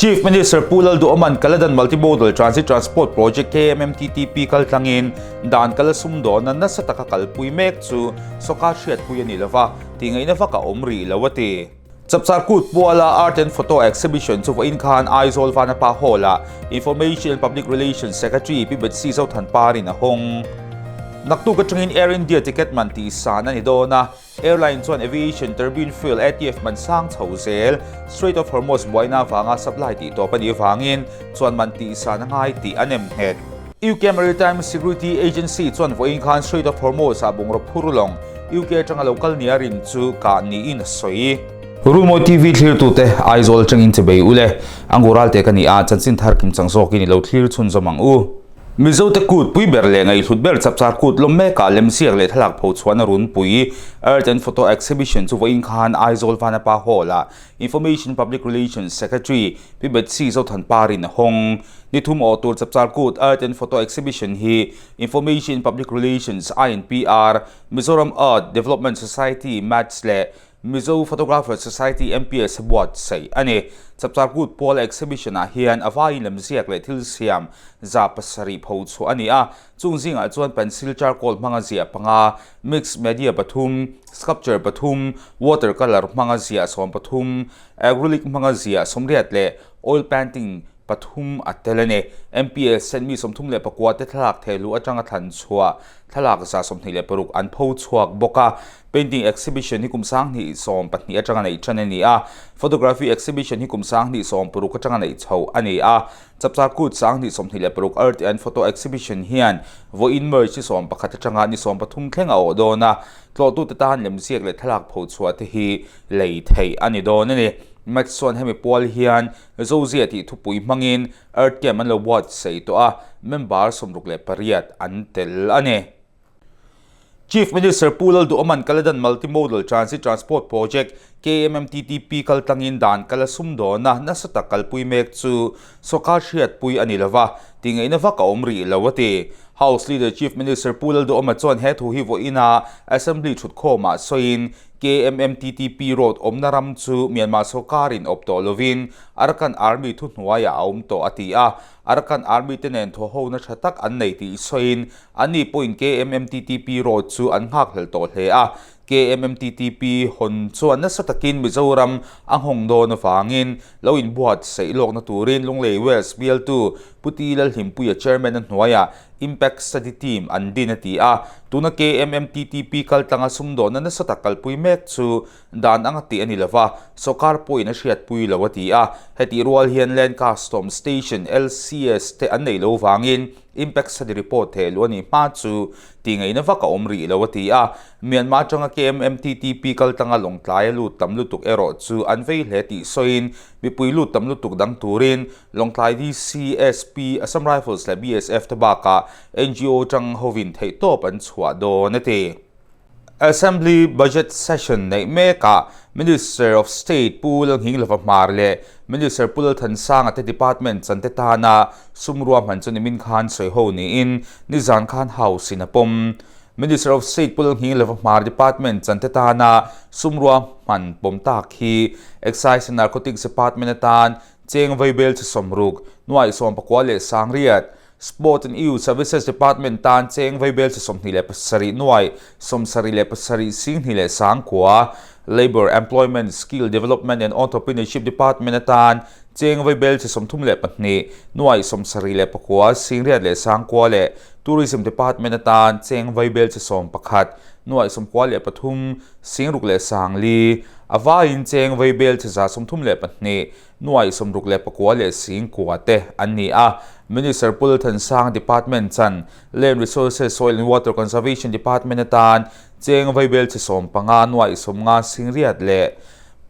Chief Minister Pu Lalduhoma'n Kaladan Multimodal Transit Transport Project, KMMTTP, kaltlangin dan kala sumdawna nasa taka kalpui mek chu sawrkar hriatpui a ni lova, tihngaihna vak a awm rih lo a ti. Chapchar Kut Puala Art and Photo Exhibition chu vawiin khan Aizawl Vanapa Hall-ah Information and Public Relations Secretary Pi Betsy Zothanparin a hawng. Naktuk atangin Air India ticket man tihsan a ni dawn a, Airline chuan Aviation Turbine Fuel, ATF, man sang chho zel, Strait of Hormuz buaina avanga supply tih tawp a nih avangin chuan man tihsan a ngai tih a nem nghet. UK Maritime Security Agency chuan vawiin khan Strait of Hormuz ah bungraw phur lawng UK atanga lo kal nia rin chu kah niin a sawi. Rumawi TV thlirtute Aizawl atangin che bei ule, Angu Ralte ka ni a, chanchin thar kim chang zawkin i lo thlir chhunzawm ang u. Mizote kut pui ber leh ngaihhlut ber chapchar kut lawm mekah lemziak leh thlalak pho chhuahna runpui Art and Photo Exhibition chu vawiin khan Aizawl Vanapa Hall-ah Information Public Relations Secretary Pi Betsy Zothanparin a hawng. Ni thum awh tur chapchar kut Art and Photo Exhibition hi Information Public Relations, INPR, Mizoram Art Development Society, MADS, leh Mizo Photographer Society, MPS, a buatsaih a ni. Chapchar Kut Pual Exhibition-ah hian a vaiin lemziak leh thil siam 700 pho chhuah a ni a. Chung zingah chuan pencil charcoal hmanga ziah panga, mixed media pathum, sculpture pathum, water colour hmanga ziah 13, acrylic hmanga ziah 80 leh oil painting pathum a tel a ni. MPS hian mi 34 te thlalak thehluh atanga thlan chhuah thlalak 26 an pho chhuak bawk a. Painting exhibition hi kum 2012 atanga neih tan a ni a, Photography exhibition hi kum 2016 atanga neih chho a ni a. Chapchar Kut 2026 Art and Photo Exhibition hian vawiin March ni 11 atanga ni 13 thleng a awh dawn a, tlawhtute tan lemziak leh thlalak pho chhuah te hi lei theih a ni dawn a ni. Max chuan hemi pual hian Zozia tih thupui hmangin Art Camp an lo buatsaih tawh a, member 68 an tel a ni. Chief Minister Pu Lalduhoma'n Kaladan Multimodal Transit Transport Project, KMMTTP, kaltlangin dan kal a sumdawna nasa tak kalpui mek chu sawrkar hriatpui a ni lova, tihngaihna vak a awm rih lo a ti. House Leader Chief Minister Pu Lalduhoma chuan he thu hi vawiina Assembly thutkhawmah sawiin KMMTTP road awmna ram chu Myanmar sawrkarin awp tawh lovin Arakan Army thuhnuaiah a awm tawh a ti a, Arakan Army te nen thawhhona tha tak an nei tih sawiin Ani pawhin KMMTTP road chu an nghakhlel tawh hle a, KMMTTP hawn chuan nasa takin Mizoram a nghawng dawn avangin lo inbuatsaih lawkna turin Lunglei West bialtu Pu T Lalhlimpuia Chairman a hnuaiah Impact Study Team an din a ti a, tuna KMMTTP kaltlanga sumdawnna nasa tak kalpui mek chu dan anga tih a ni lova, sawrkar pawhin a hriatpui lo a ti a, hetih rual hian Land Custom Station, LCS, te an neih lo vangin Impact Study Report theh luh a nih hma chu tih ngaihna vak a awm rih lo a ti a, Myanmar atanga KMMTTP kaltlanga Lawngtlai a lut tam lutuk erawh chu an vei hle tih sawiin mipui lut tam lutuk dang turin Lawngtlai DC, SP, Assam Rifles leh BSF te bakah NGO tang hovin theihtawp an chhuah dawn a ti. Assembly Budget Session neih mekah Minister of State Pu Lalnghinglova Hmar leh Minister Pu Lalthansanga te department chante tana sum ruahman chu nimin khan sawi ho niin nizan khan House in a pawm. Minister of State Pu Lalnghinglova Hmar department chante tana sum ruahman pawm tak hi Excise and Narcotics Department atan cheng vaibel chi 60, nuaih 18 leh 80, Sport and Youth Services Department tan cheng vaibel chi 27 nuai 77 singhnih leh sangkua, Labour, Employment, Skill Development and Entrepreneurship Department atan cheng vaibel chi 32 nuai 79 singriat leh sangkua leh Tourism Department atan cheng vaibel chi 11 nuai 93 singruk leh sangli, a vaiin cheng vaibel chi 132 nuai 64 leh singkua te an ni a. Minister Pu Lalthansang Department chan Land Resources, Soil and Water Conservation Department atan cheng vaibel chi 15 nuai 50 singriat leh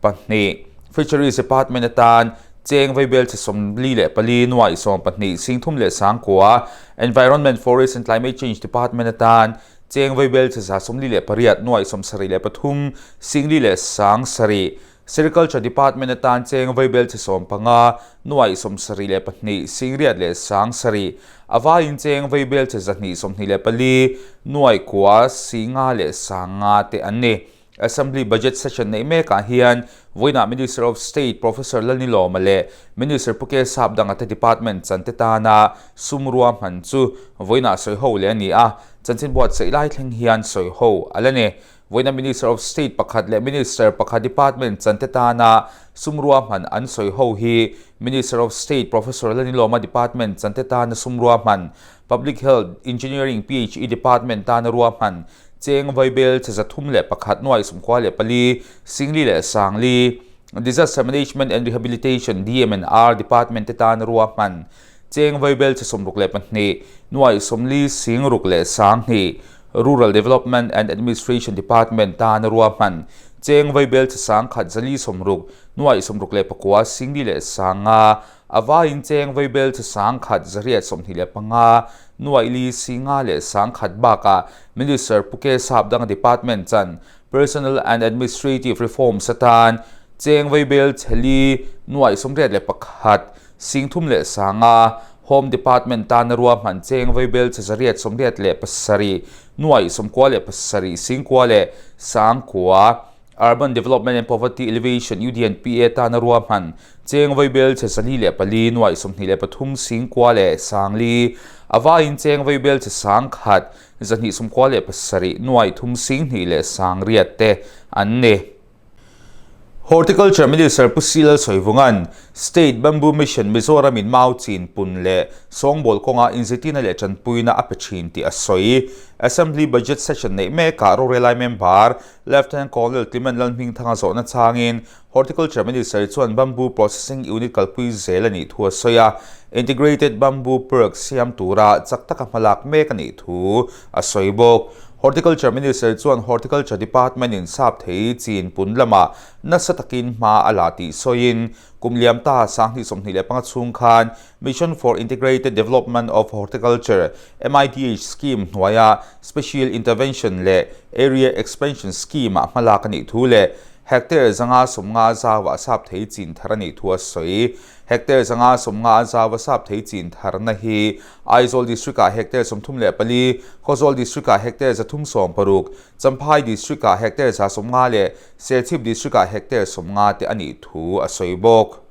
pahnih, Fisheries Department atan cheng vaibel chi 44 nuai 12 singthum leh sangkua, Environment, Forest and Climate Change Department atan cheng vaibel chi 148 nuai 73 singli leh 7, Sericulture Department atan cheng vaibel chi 15 nuai 72 singriat leh 7, a vaiin cheng vaibel chi 124 nuai kua singa leh 5 te an ni. Assembly Budget Session neih mekah hian vawiinah Minister of State Professor Lalnilawma leh Minister Pu K Sapdanga te department chante tana sum ruahman chu vawiinah sawiho leh a ni a, chanchin buatsaih lai thleng hian sawiho a la ni. Vawiina Minister of State pakhat leh Minister pakhat department chante tana sum ruahman an sawiho hi Minister of State Professor Lalnilawma department chante tana sum ruahman, Public Health Engineering, PHE, department tana ruahman, Cheng Vaibel che 301 nuai 94 Singli leh Sangli, Disaster Management and Rehabilitation, DMNR, Department te tan ruahman Cheng Vaibel che 62 nuai 40 Singruk leh Sanghnih, Rural Development and Administration Department tan ruahman Cheng Vaibel che 1000 460 nuai 69 Singli leh Sanga, A vaiin cheng vaibel chu 1000 825 nuaih li 50 leh 1000 bakah Minister Pu K Sapdanga Department chan Personnel and Administrative Reforms atan cheng vaibel chhe li nuaih 81 30 leh 5 Home Department tana ruahman cheng vaibel chhe 887 nuaih 97 singkua leh 9,000 Urban Development and Poverty Alleviation, UDNPA, tana ruahman cheng vaibel che 404 nuaih 23 singkua leh 4,000 a vaiin cheng vaibel che 1000 297 nuaih 3 singhnih leh 800 te an ni. Horticulture Minister Pu C Lalsawivunga'n State Bamboo Mission Mizoram in mau chin pun leh sawngbawl kawnga inzitina leh tanpuina a pe thin tih a sawi. Assembly Budget Session neih mekah rorelai member Lieutenant Colonel Clement Lalhmingthanga zawhna changin Horticulture Minister chuan Bamboo Processing Unit kalpui zel a nih thu a sawi a, Integrated Bamboo Park siam tura chak taka hmalak mek a nih thu a sawi bawk. Horticulture Minister chuan Horticulture Department in sap thei chin pun lamah nasa takin hma a la tih sawiin kum liam ta 2025 chhung khan Mission for Integrated Development of Horticulture, MIDH, scheme hnuaia Special Intervention leh Area Expansion Scheme-ah hmalak a nih thu leh hectare 550 zauah sap thei chin thar a nih thu a sawi. Hectare 550 zaua sap thei chin tharna hi Aizawl District-ah hectare 34, Khawzawl District-ah hectare 360, Champhai District-ah hectare 150 leh Serchhip District-ah hectare 50 te a nih thu a sawi bawk.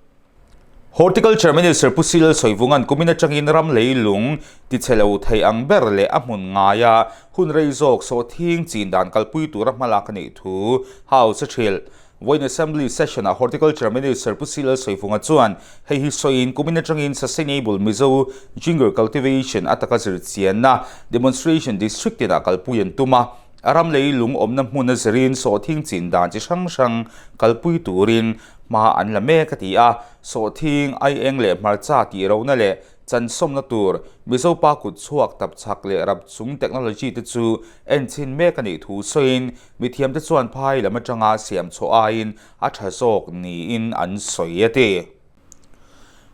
Horticulture Minister Pu Sil Sawivunga'n kumin atangin ram leilung tichhe lo thei ang ber leh a hmun ngaia hun rei zawk sawhthing chin dan kalpui tura hmalak a nih thu House a hrilh. Vawiin Assembly Session-ah Horticulture Minister Pu Sil Sawivunga chuan hei hi sawiin kumin atangin Sustainable Mizo Ginger Cultivation a taka zirchianna Demonstration District tinah kalpui an tum a, a ram leilung awmna hmun a zirin sawhthing chin dan chi hrang hrang kalpui turin Hma an la mek a ti a, sawhthing, aieng leh hmarcha tih rohna leh chansawmna tur Mizo pa kut chhuak tapchhak leh rap chung technology te chu enchhin mek a nih thu sawiin mithiamte chuan phai lam atanga siam chhuah aiin a tha zawk niin an sawi a ti.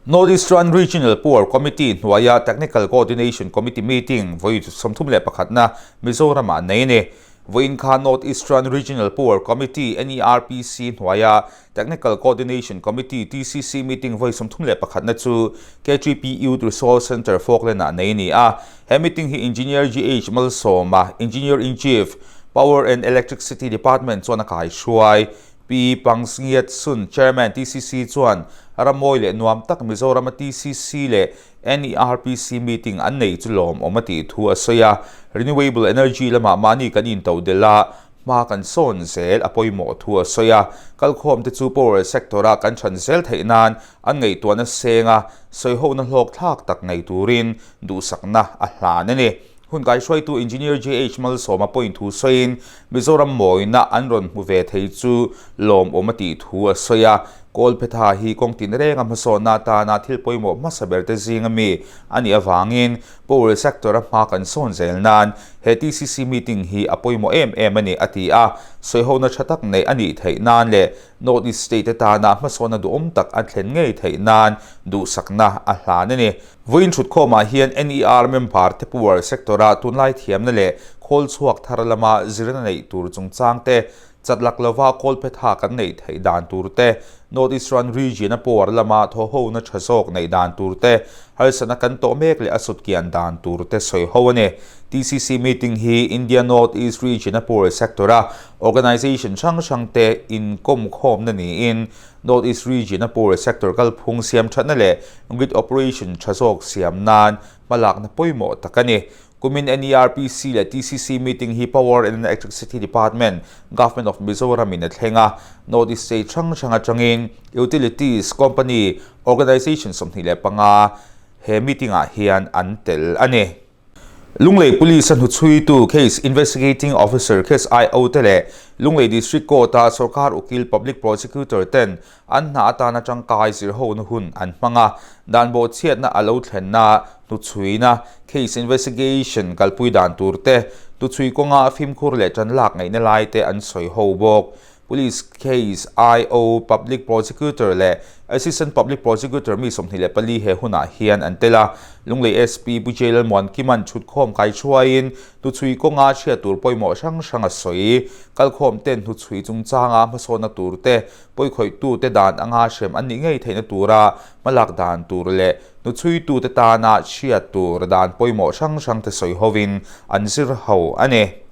North Eastern Regional Power Committee hnuaia Technical Coordination Committee meeting vawi 31 na Mizoramah nei a ni. Vawiin kha North Eastern Regional Power Committee, NERPC, hnuaia Technical Coordination Committee, TCC, meeting vawi 31 na chu KTP Youth Resource Centre Falkland-ah nei a ni a. He meeting hi Engineer GH Malsawma, Engineer-in-Chief, Power and Electricity Department chuan a kaihruai. Pi Pangsngiat Sun, Chairman, TCC chuan rammawi leh nuam tak Mizorama TCC leh NERPC meeting an nei chu lawmawm a tih thu a sawi a, renewable energy lamah mahni kan intodelh a, hma kan sawn zel a pawimawh thu a sawi a, kalkhawm te chu power sector a kan chhan zel theih nan an ngaihtuahna seng a, sawihona hlawk thlak tak nei turin duhsakna a hlan a ni. Hun kaihruaitu Engineer JH Malsawma pawhin thu sawiin Mizoram mawina an rawn hmu ve thei chu lawmawm a tih thu a sawi a. Kawlphetha hi kawng tin renga hmasawnna atana thil pawimawh hmasa berte zinga mi a nih avangin power sector a hma kan sawn zel nan he TCC meeting hi a pawimawh em em a ni a ti a. Sawihona tha tak neih a nih theih nan leh North East State atana hmasawnna duhawm tak a thlen ngei theih nan duhsakna a hlan a ni. Vawiin thutkhawmah hian NER member te power sector-a tunlai thiamna leh Khawl chhuak thar lama zirna neih tur chungchang te, chat lak lova kawlphetha kan neih theih dan tur te, North Eastern Region a power lama thawhhona tha zawk neih dan tur te, harsatna kan tawh mek leh a sutkian dan tur te sawi ho a ni. TCC meeting hi India North East Region a power sector a organisation hrang hrang te inkawmkhawmna niin North East Region a power sector kalphung siam thatna leh grid operation tha zawk siam nan hmalakna pawimawh tak a ni. Kumin NERPC leh TCC meeting hi Power and Electricity Department, Government of Mizoram in a thleng a, North East State hrang hrang atangin Utilities Company Organisation 25 he meeting ah hian an tel a ni. Lunglei Police a hnuchhuitu Case Investigating Officer, Case IO, te leh Lunglei District Court a Sorkar Ukil Public Prosecutor ten An hna atana tangkai zirhona hun an hmang a, dan bawhchhiatna a lo thlenna, hnuchhuina, case investigation kalpui dan tur te, hnuchhui kawnga fimkhur leh tan lak ngaihna lai te an sawi ho bawk. Police case IO, Public Prosecutor leh Assistant Public Prosecutor mi 24 he hunah hian an tel a. Lunglei SP Pu J Lalmuankima'n chhutkhawm kaihruaiin hnuchhui kawnga hriat tur pawimawh hrang hrang a sawi. Kalkhawm ten hnuchhui chungchanga hmasawnna tur te, Pawikhawih-tute dan anga hrem an nih ngei theihna tura hmalak dan tur leh hnuchhuitute tana chhiat tur dan pawimawh hrang hrangte sawi hovin an zir ho a ni.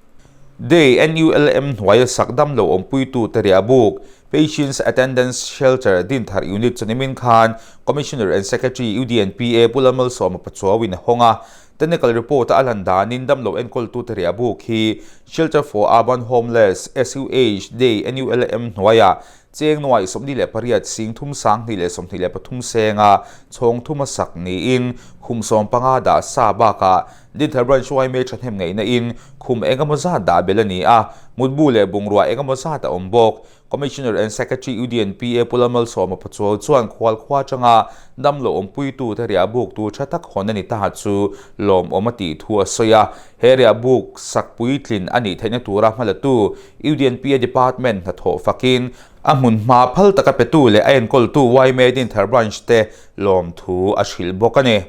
Day NULM hnuaia sak dam lo awmpuitute riah buk, Patients Attendance Shelter, Dinthar Unit chu nimin khan Commissioner and Secretary UDNPA Pu Lalmalsawma Pachuauin a hawng a. Technical report-a a lan danin damlo enkawltute riah buk hi Shelter for Urban Homeless, SUH, Day NULM hnuaiah cheng nuai 28 sing thum 2023 senga chhawng thuma sak niin khum 15 dah sa bakah Dinthar Branch yma thahnem ngaihna in khum engemaw zat dah bel a ni a, mutbu leh bungrua engemaw zat a awm bawk. Commissioner and Secretary UDNPA Pu Lalmalsawma Pachuau chuan khualkhua atanga damlo awmpuitute riah buk tur tha tak hawn a ni ta chu lawmawm a tih thu a sawi a. He riah buk sak puitlin a nih theihna tura hmalatu UDNPA Department hnathawh fakin a hmun hma phal taka petu leh a enkawltu yma Dinthar Branch te lawmthu a hrilh bawk a ni.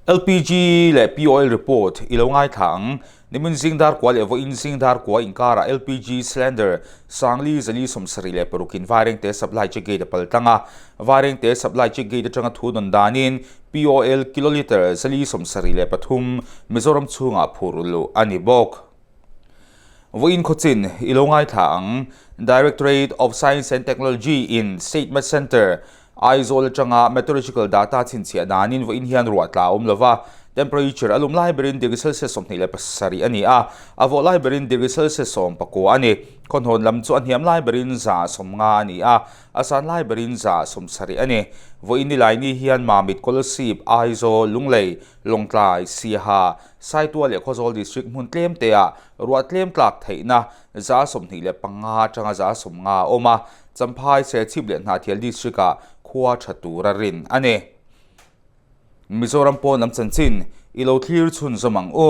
LPG leh P-Oil report i lo ngaithla ang. Nimin zing dar kua leh vawiin zing dar kua inkarah LPG cylinder 40 76 in Vairengte Supply Check Gate a pal tlang a. Vairengte Supply Check Gate atanga thu dawn danin P-Oil kilolitre 473 Mizoram chhungah phur luh a ni bawk. Vawiin khawchin i lo ngaithla ang. Directorate of Science and Technology in State Met Centre, Aizawl atanga meteorological data chhinchhiah danin vawiin hian ruah tla a awm lova, temperature a lum lai berin degree Celsius 27 a ni a, a vawh lai berin degree Celsius 19 a ni. Khawhnawn lam chu a hniam lai berin 150 a ni a, a san lai berin 170 a ni. Vawiin Nilaini hian Mamit, Kolasib, Aizawl, Lunglei, Lawngtlai, Siaha, Saitua leh Khawzawl District hmun tlem teah ruah tlem tlak theihna 25 atanga 50 a awm a, Champhai, Serchhip leh Hnahthial District-ah khua tha tura rin a ni. Mizoram pawn lam chanchin i lo thlir chhunzawm ang u.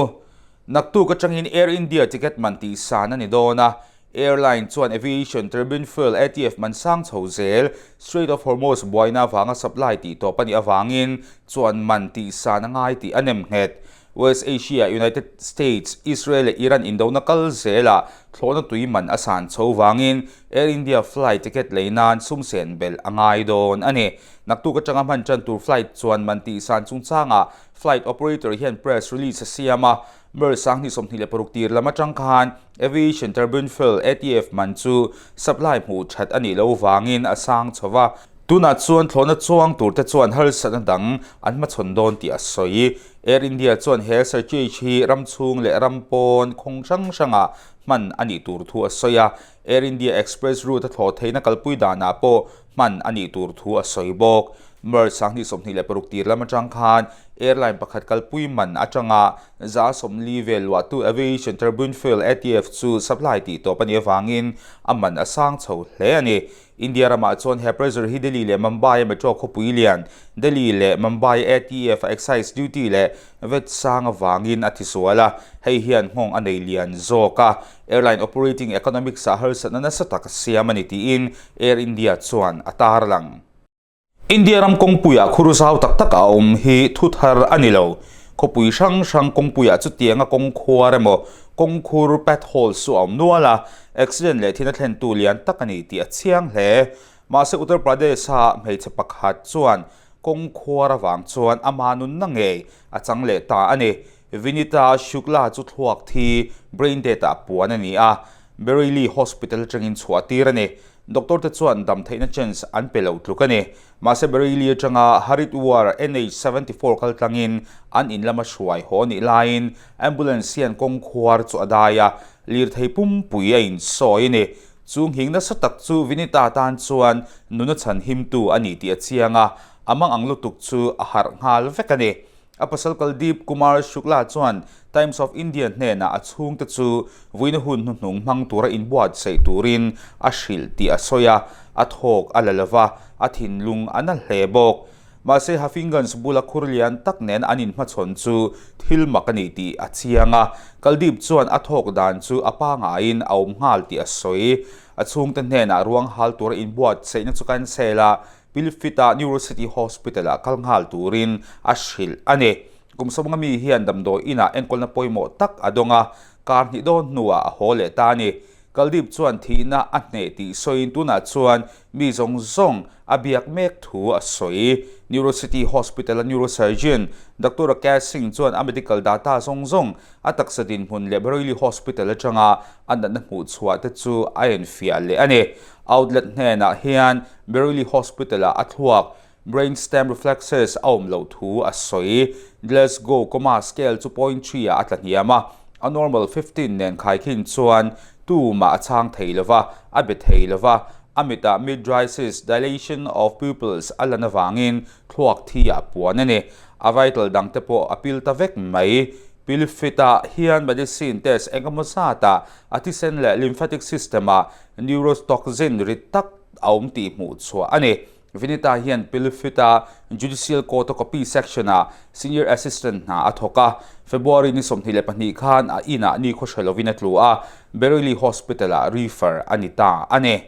Naktuk atangin Air India ticket man tih san a ni dawn a, airline chuan Aviation Turbine Fuel, ATF, man sang chho zel, Strait of Hormuz buaina avanga supply tih tawp a nih avangin chuan man tih san a ngai tih a nem nghet. West Asia, United States, Israel leh Iran indona kal zelah thlawhna tui man a san chho vangin Air India flight ticket lei nan sum sen belh a ngai dawn a ni. Naktuk atanga hman tan tur flight chuan man tih san chungchangah flight operator hian press release a siam a, March 2026 tir lam atang khan Aviation Turbine Fuel, ATF, man chu supply hmuh that a nih loh vangin a sang chho va. Tunah chuan thlawhna chuang turte chuan harsatna dang an hmachhawn dawn tih a sawi. Air India chuan he surcharge hi ram chhung leh ram pawn khawng hrang hrangah hman a nih tur thu a sawi a. Air India Express route a thlawh theihna kalpui danah pawh hman a nih tur thu a sawi bawk. March 2026 tir lam atang khan airline pakhat kalpui man atanga 40 vel luahtu Aviation Turbine Fuel, ATF, chu supply tih tawp a nih avangin a man a sang chho hle a ni. India ramah chuan he pressure hi Delhi leh Mumbai a metro khawpui lian, Delhi leh Mumbai ATF a excise duty leh vat sang avangin a tisual a, hei hian nghawng a nei lian zawk a. Airline operating economics ah harsatna nasa tak a siam a ni tiin Air India chuan a tarlang. India ram kawngpuiah khur zau tak tak a awm hi thu thar a ni lo. Khawpui hrang hrang kawngpuiah chutianga kawng khuar emaw kawngkhur potholes chu a awm nual a, accident leh thina thlentu lian tak a ni tih a chiang hle. Mahse Uttar Pradesh-a hmeichhe pakhat chuan kawng khuar avang chuan ama nunna ngei a chang leh ta a ni. Vinita Shukla chu thluak thi brain dead-ah puan a ni a, Bareilly Hospital atangin chhuah tir a ni. Doctor te chuan dam theihna chance an pe lo tluk a ni. Mahse Bareilly atanga Haridwar NH 74 kal tlangin an in lama hruai haw nih laiin ambulance hian kawng khuar chu a dai a, lirthei pumpui a insawi a ni. Chu nghing nasa tak chu Vinita tan chuan nuna chhan himtu a ni tih a chiang a, a mang ang lutuk chu a harh nghal vek a ni. A pasal Kuldeep Kumar Shukla chuan Times of India hnenah a chhungte chu vuina hun hnuhnung hmang tura inbuatsaih turin a hrilh tih a sawi a, a thawk a la lova, a thinlung a na hle bawk. Mahse Hafinganj bula khur lian tak nen an inhmachhawn chu thil mak a ni tih a chiang a, Kuldeep chuan a thawk dan chu a pangaiin a awm nghal tih a sawi. A chhungte hnenah ruang hal tura inbuatsaihna chu cancel a, Pilfit-a Neurocity Hospital-ah kal nghal turin a hrilh a ni. Kum sawmnga mi hian damdawi inah enkawlna pawimawh tak a dawng a, kar hnih dawn hnuah a haw leh ta a ni. Kuldeep chuan thihna a hneh tih sawiin tunah chuan mi zawng zawng a biak mek thu a sawi. Neurocity Hospital-a neurosurgeon Doctor Rakesh Singh chuan a medical data zawng zawng a taksa dinhmun leh Bareilly Hospital atanga a natna hmuhchhuah te chu a enfiah leh a ni. Outlet hnenah hian Bareilly Hospital-ah a thluak, brain stem reflexes, a awm loh thu a sawi. Glasgow Coma Scale chu point 3 ah a tla hniam a, a normal 15 nen khaikhin chuan tumah a chhang thei lo va, a be thei lo va, a mitah mydriasis, dilation of pupils, a lan avangin thluak thi ah puan a ni. A vital dangte pawh a pil ta vek mai. Pilfit-ah hian medicine test engemaw zatah a thisen leh lymphatic system-ah neurotoxin rit tak a awm tih hmuh chhuah a ni. Vinita hian Pilifit-a Judicial Court-a Copy Section-ah Senior Assistant hna a thawk a. February ni 22 khan a inah ni khaw hre lovin a tlu a, Bareilly Hospital-ah refer a ni ta a ni.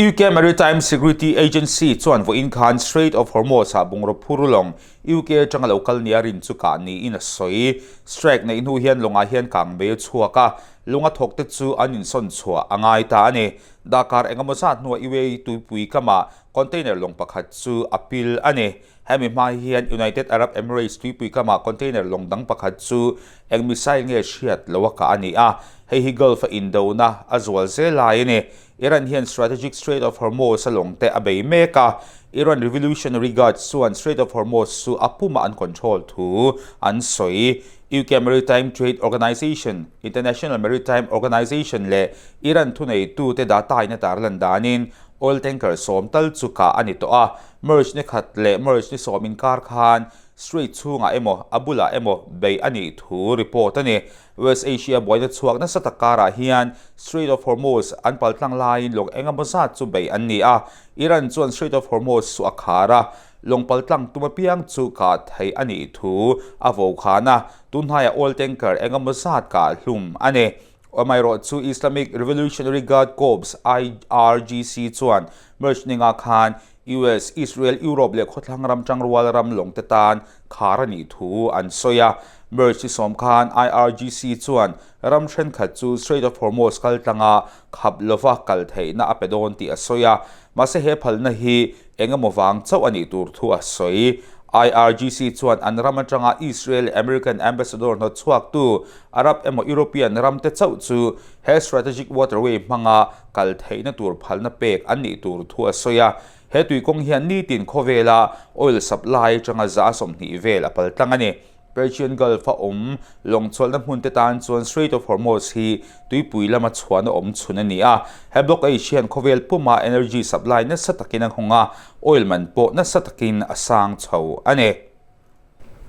UK Maritime Security Agency chuan vawiin khan Strait of Hormuz-ah bungraw phur lawng UK atanga lo kal nia rin chu kah niin a sawi. Strike neih hnu hian lawngah hian kang mei a chhuak a, lunga thawkte chu an insawn chhuah a ngai ta a ni. Dakar engemaw zat hnuah UAE tuipui kamah container lawng pakhat chu a pil a ni. Hemi hma hian United Arab Emirates tuipui kamah container lawng dang pakhat chu eng missile nge hriat lo a kah a ni a, hei hi Gulf-a indona a zual zel lai a ni. Iran hian strategic Strait of Hormuz a lawng te a bei mek a, Iran Revolutionary Guards chuan Strait of Hormuz chu a pumah an control thu an sawi. UK Maritime Trade Organisation, International Maritime Organisation leh Iran thuneitute data-in a tarlan danin oil tanker 10 tal chu kah a ni tawh a. March ni khat leh March ni 10 inkar khan Strait chhungah emaw a bulah emaw bei a nih thu report a ni. West Asia buaina chhuak nasa tak karah hian Strait of Hormuz an paltlang laiin lawng engemaw zat chu bei an ni a. Iran chuan Strait of Hormuz chu a khar a, lawng paltlang tum apiang chu kah theih a nih thu a vo khan a, tunhnaiah oil tanker engemaw zat kah hlum a ni. Amaherawh chu Islamic Revolutionary Guard Corps, IRGC, chuan March ninga khan US, Israel, Europe leh khawthlang ram tangrual ram lawngte tan khar a nih thu an sawi a. March ni 10 khan IRGC chuan ram thenkhat chu Strait of Hormuz kal tlanga khap lova kal theihna a pe dawn tih a sawi a. Mahse he phalna hi engemaw vang chauh a nih tur thu a sawi. IRGC chuan an ram atanga Israel leh American ambassador hnawt chhuaktu Arab emaw European ramte chauh chu he strategic waterway hmanga kal theihna tur phalna pek an nih tur thu a sawi a. He tuikawng hian nitin khawvela oil supply atanga 20% vel a paltlang a ni. Persian Gulf a awm lawng chawlhna hmun te tan chuan Strait of Hormuz hi tuipui lama chhuahna awm chhun a ni a. He blockage hian khawvel puma energy supply nasa takin a nghawng a, oil man pawh nasa takin a sang chho a ni.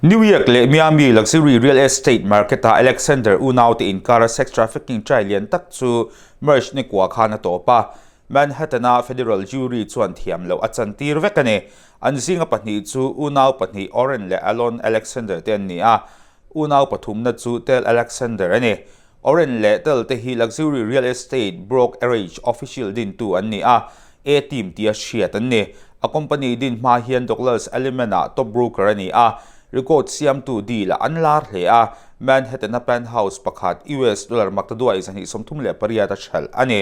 New York leh Miami luxury real estate market-ah Alexander unaute inkara sex trafficking trial lian tak chu March ni kua khan a tawp a. Manhattan-a federal jury chuan thiam loh a chantir vek a ni. An zinga pahnih chu unau pahnih Oren leh Alon Alexander te an ni a, unau pathumna chu Tel Alexander a ni. Oren leh Tel te hi luxury real estate brokerage official dintu an ni a, A-team tia hriat an ni. A company din hma hian Douglas Elliman-ah top broker a ni a. Record siamtu deal ah an lar hle a, Manhattan-a penthouse pakhat US dollar maktaduai 238 a hralh a ni.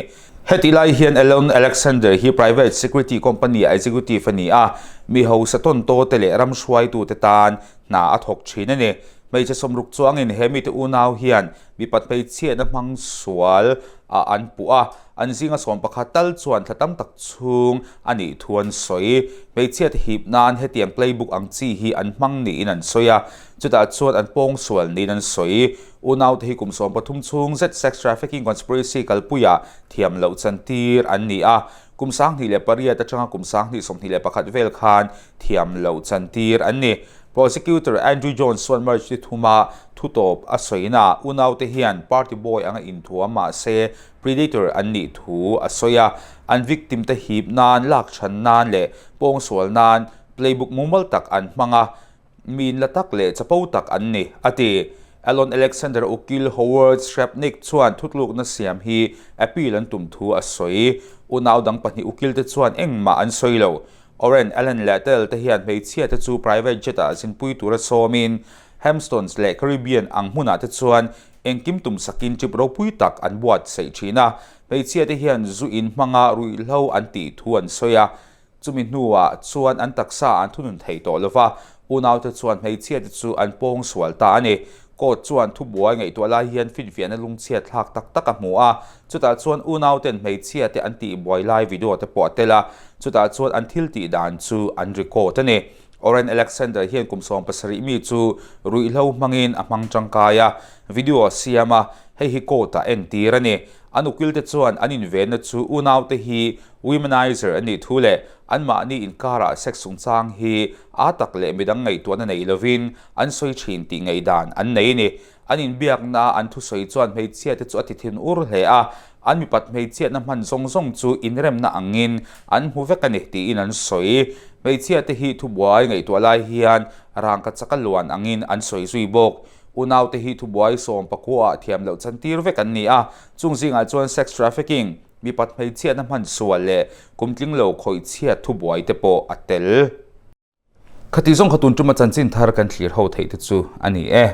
Hetih lai hian Elon Alexander hi private security company-a executive a ni a, mi hausa tawntaw te leh ram hruaitute tan hna a thawk thin a ni. Hmeichhe 60 chuangin he mite unau hian mipat hmeichhiatna hmang sual ah an puh a, an zinga 11 tal chuan thla tam tak chhung a nih thu an sawi. Hmeichhiat hip nan hetiang playbook ang chi hi an hmang niin an sawi a, chutah chuan an pawng sual niin an sawi. Unaute hi kum 13 chhung zet sex trafficking conspiracy kalpuiah thiam loh chantir an ni a, kum 2008 atanga kum 2021 vel khan thiam loh chantir an ni. Prosecutor Andrew Jones chuan March ni thuma thutawp a sawina unaute hian party boy anga inthuam mahse predator an nih thu a sawi a, an victim te hip nan, lak chhan nan leh pawngsual nan playbook mumal tak an hmang a, mi inla tak leh chapo tak an ni, a ti. Elon Alexander Ukil Howard Shrapnick chuan thutlukna siam hi appeal an tum thu a sawi. Unau dang pahnih ukil te chuan engmah an sawi lo. Oren Allen leh Tell te hian hmeichhia te chu private jet ah zinpui tura sawmin Hamptons leh Caribbean ang hmunah te chuan engkim tum sakin trip ropui tak an buatsaih thin a. Hmeichhia te hian zu in hmanga ruihhlo an tih thu an sawi a, chumi hnuah chuan an taksa an thunun thei tawh lova, unaute chuan hmeichhia te chu an pawng sual ta a ni. Court chuan thubuai ngaihtuah lai hian finfiahna lungchhiat thlak tak tak a hmu a, chutah chuan unauten hmeichhia te an tihbuai lai video te pawh a tel a, chutah chuan an thil tih dan chu an record a ni. Oren Alexander hian kum 70 mi chu ruihhlo hmangin a hmang tangkai a, video a siam a, hei hi court ah entir a ni. An ukil te chuan an invenna chu unaute hi womanizer an nih thu leh anmahni inkarah sex chungchang hi aa tak leh midang ngaihtuahna nei lovin an sawi thin tih ngaihdan an nei a ni. An inbiakna an thusawi chuan hmeichhia te chu a ti thin ur hle a, an mipat hmeichhiatna hman zawng zawng chu inremna angin an hmu vek a ni tiin an sawi. Hmeichhia te hi thubuai ngaihtuah lai hian rangka chaka luan angin an sawi zui bawk. Unaute hi thubuai 19 ah thiam loh chantir vek an ni a, chung zingah chuan sex trafficking, mipat hmeichhiatna hman sual leh kumtling lo khawihchhiat thubuai te pawh a tel. Khati zawng kha tun tuma chanchin thar kan thlir ho theih te chu a ni e.